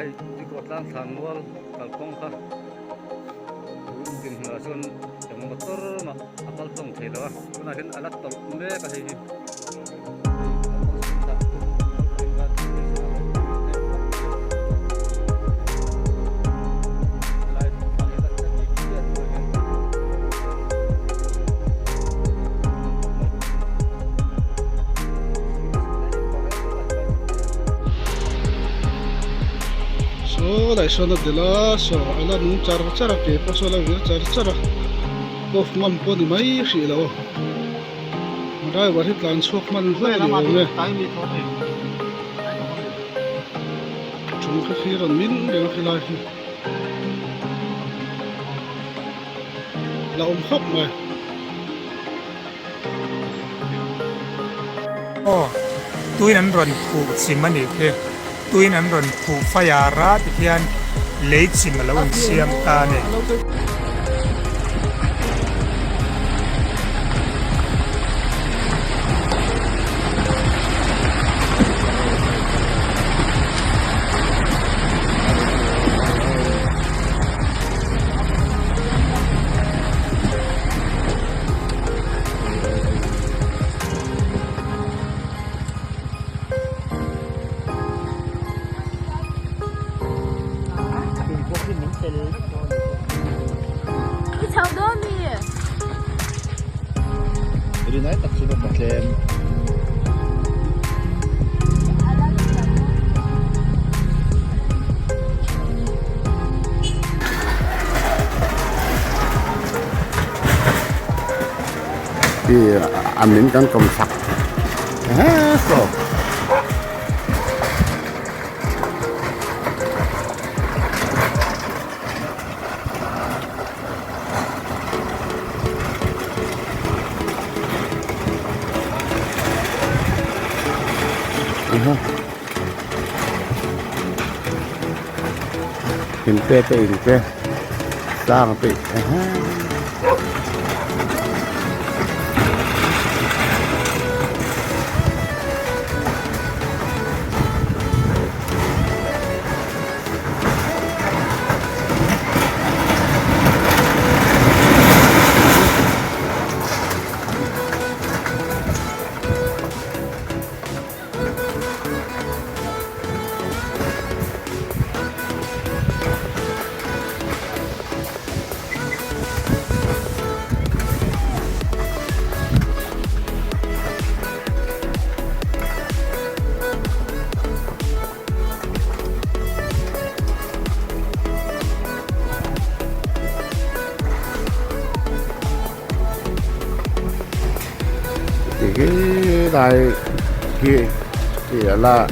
Hei Tuikawh tlang thlanmual kalkawng kha tun dinhmunah chuan eng motor mah a kal tawng thei lo a, tunah hian a la tawlh mek a hei hi. Saw lai sawn a del a saw a la nung char char a ke pawh saw a la vir char char a off ngam pawh a ni mai hrih lo driver hi tlan chhuak hman hlauh a ni awm e chung khi khi rawn min reng a khilai khi la awm khawp mai. Aw, tuin an rawn phuh chim a nih khi. Tuin an rawn phuh fire a tikhian lei chim a lo insiam ta a ni. Rinai tak chu ka tlem. Khi a min kan kawm chak saw. In te te in te sang te Thì cái lai khi khi la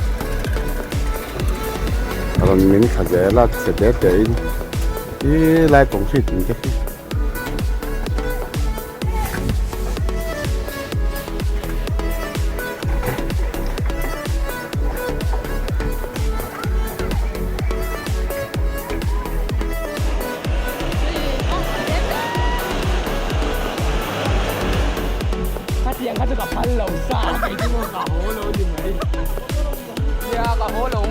rawn min thla zel a chhe te te in khi lai concrete in te khi. Khatiang kha chu ka phal lo sa kei chu ka haw lo ni mai. Nia ka haw lo.